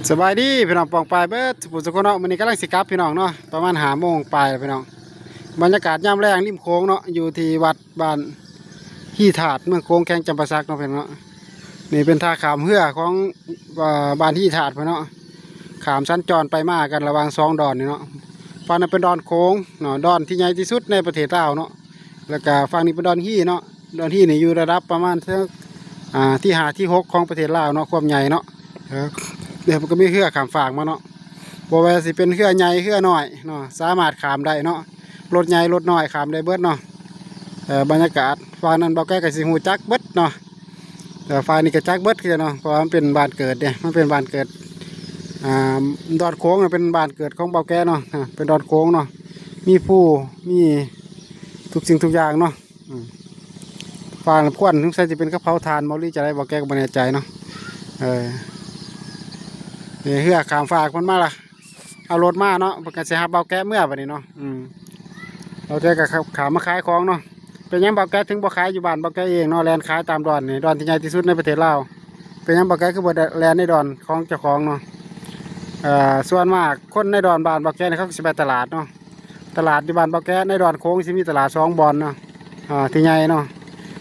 ສະບາຍດີພີ່ນ້ອງປ້ອງປາຍເບິດສູ່ຜູ້ສູ່ຄົນເນາະ. ມື້ນີ້ກຳລັງຊິກັບພີ່ນ້ອງເນາະ ປະມານຫ້າໂມງປາຍແລ້ວພີ່ນ້ອງ. ບັນຍາກາດຍາມແລງລິມໂຂງເນາະ ຢູ່ທີ່ວັດບ້ານຮີທາດ ເມືອງໂຂງ ແຂວງຈຳປາສັກເນາະພີ່ນ້ອງເນາະ. ນີ້ເປັນທ່າຂ້າມເຮືອຂອງ ເອີ ບ້ານຮີທາດເພິ່ນເນາະ ຂ້າມສັນຈອນໄປມາກັນລະຫວ່າງສອງດອນນີ້ເນາະ. ຝັ່ງນັ້ນເປັນດອນໂຂງເນາະ ດອນທີ່ໃຫຍ່ທີ່ສຸດໃນປະເທດລາວເນາະ. ແລ້ວກະຝັ່ງນີ້ເປັນດອນຮີເນາະ ດອນຮີນີ້ຢູ່ລະດັບປະມານເທິງ ອ່າ ທີຫ້າ ທີຫົກຂອງປະເທດລາວເນາະ ຄວາມໃຫຍ່ເນາະ. ເອີ ແລ້ວມັນກໍມີເຮືອຂ້າມຟາກມາເນາະ ບໍ່ວ່າຊິເປັນເຮືອໃຫຍ່ເຮືອນ້ອຍເນາະ ສາມາດຂ້າມໄດ້ເນາະ ລົດໃຫຍ່ລົດນ້ອຍຂ້າມໄດ້ເບິດເນາະ. ເອີ ບັນຍາກາດຝັ່ງນັ້ນ ເບົາແກກໍຊິຮູ້ຈັກເບິດເນາະ. ເອີ ຝ່າຍນີ້ກໍຈັກເບິດຄືກັນເນາະ ເພາະວ່າມັນເປັນບ້ານເກີດເດ້ ມັນເປັນບ້ານເກີດ ອ່າ ດອນໂຂງເປັນບ້ານເກີດຂອງເບົາແກເນາະ. ເປັນດອນໂຂງເນາະ ມີພູ ມີທຸກສິ່ງທຸກຢ່າງເນາະ. ອືມ ຟານຄວັນ ສົງໄສຊິເປັນກະເຜົາຖ່ານບໍ່ ຫຼືຈັ່ງໃດ ເບົາແກກໍບໍ່ແນ່ໃຈເນາະ. ເອີ ນີ້ເຮືອຂ້າມຟາກເພິ່ນມາລະ ເອົາລົດມາເນາະ ເພິ່ນກໍຊິຮັບເບົາແກເມືອບັດນີ້ເນາະ. ອືມ ເບົາແກກໍຂ້າມມາຂາຍຂອງເນາະ. ເປັນຫຍັງເບົາແກເຖິງບໍ່ຂາຍຢູ່ບ້ານເບົາແກເອງເນາະ ແລ່ນຂາຍຕາມດອນນີ້ ດອນທີ່ໃຫຍ່ທີ່ສຸດໃນປະເທດລາວ? ເປັນຫຍັງເບົາແກຄືບໍ່ໄດ້ແລ່ນໃນດອນຂອງເຈົ້າຂອງເນາະ? ເອີ ສ່ວນມາກຄົນໃນດອນບ້ານເບົາແກນີ້ ເຂົາກໍຊິໄປຕະຫຼາດເນາະ. ຕະຫຼາດຢູ່ບ້ານເບົາແກໃນດອນໂຂງຊິມີຕະຫຼາດສອງບ່ອນເນາະ ອ່າ ທີ່ໃຫຍ່ເນາະ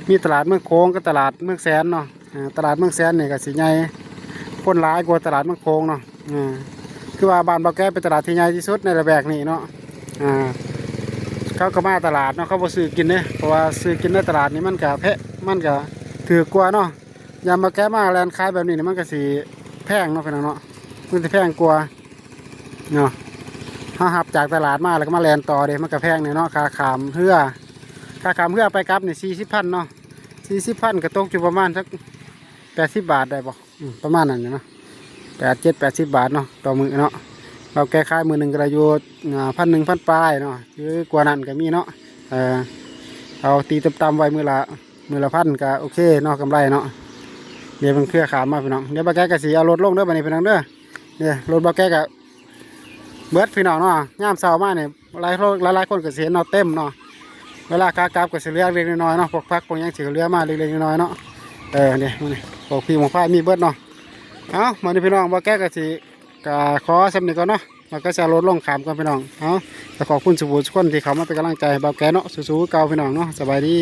ມີຕະຫຼາດເມືອງໂຂງກັບຕະຫຼາດເມືອງແສນເນາະ. ອ່າ ຕະຫຼາດເມືອງແສນນີ້ກໍຊິໃຫຍ່ ຄົນຫຼາຍກວ່າຕະຫຼາດເມືອງໂຂງເນາະ. ອ່າ ຄືວ່າບ້ານເບົາແກເປັນຕະຫຼາດທີ່ໃຫຍ່ທີ່ສຸດໃນລະແວກນີ້ເນາະ. ອ່າ ເຂົາກໍມາຕະຫຼາດເນາະ ເຂົາບໍ່ຊື້ກິນເດ້ ເພາະວ່າຊື້ກິນໃນຕະຫຼາດນີ້ມັນກໍແພງ ມັນກໍຖືກກວ່າເນາະ. ຍາມເບົາແກມາແລ່ນຂາຍແບບນີ້ນີ້ ມັນກໍຊິແພງເນາະ ພີ່ນ້ອງເນາະ ມັນຊິແພງກວ່າ ເນາະ. ເຮົາຮັບຈາກຕະຫຼາດມາແລ້ວກໍມາແລ່ນຕໍ່ເດ້ ມັນກໍແພງແດ່ເນາະ. ຄ່າຂ້າມເຮືອ ຄ່າຂ້າມເຮືອໄປກັບນີ້ສີ່ສິບພັນເນາະ ສີ່ສິບພັນກໍຕົກຢູ່ປະມານຈັກແປດສິບບາດໄດ້ບໍ່? ອືມ ປະມານນັ້ນເນາະ ແປດ ເຈັດ ແປດສິບບາດເນາະ ຕໍ່ມື້ເນາະ. ເຮົາແກ້ຂາຍມື້ໜຶ່ງກໍໄດ້ຢູ່ ອ່າ ພັນໜຶ່ງ ພັນປາຍເນາະ ຫຼືກວ່ານັ້ນກໍມີເນາະ. ເອີ ເອົາຕີຕ່ຳໆໄວ້ມື້ລະ ມື້ລະພັນກໍໂອເຄເນາະ ກຳໄລເນາະ. ດຽວເບິ່ງເຄືອຂ້າມມາພີ່ນ້ອງ ດຽວເບົາແກກໍຊິເອົາລົດລົງເດີບັດນີ້ພີ່ນ້ອງເດີ. ນີ້ລົດເບົາແກກໍເບິດພີ່ນ້ອງເນາະ ຍາມເຊົ້າມານີ້ ຫຼາຍຄົນ ຫຼາຍໆຄົນກໍຊິເຫັນເນາະ ເຕັມເນາະ. ເວລາຂາກັບກໍຊິເຫຼືອເລັກໆນ້ອຍໆເນາະ ພວກຜັກພວກຫຍັງຊິເຫຼືອມາເລັກໆນ້ອຍໆເນາະ. ເອີ ນີ້ມື້ນີ້ພວກພີ້ໝອກພາຍມີເບິດເນາະ. ເອົາ ມື້ນີ້ພີ່ນ້ອງ ເບົາແກກໍຊິ ກໍຂໍສ່ຳນີ້ກ່ອນເນາະ ແລ້ວກໍຊິເອົາລົດລົງຂ້າມກ່ອນພີ່ນ້ອງ. ເອົາ ກໍຂອບຄຸນສູ່ຜູ້ສູ່ຄົນທີ່ເຂົ້າມາເປັນກຳລັງໃຈໃຫ້ເບົາແກເນາະ ສູ້ໆຄືເກົ່າພີ່ນ້ອງເນາະ. ສະບາຍດີ.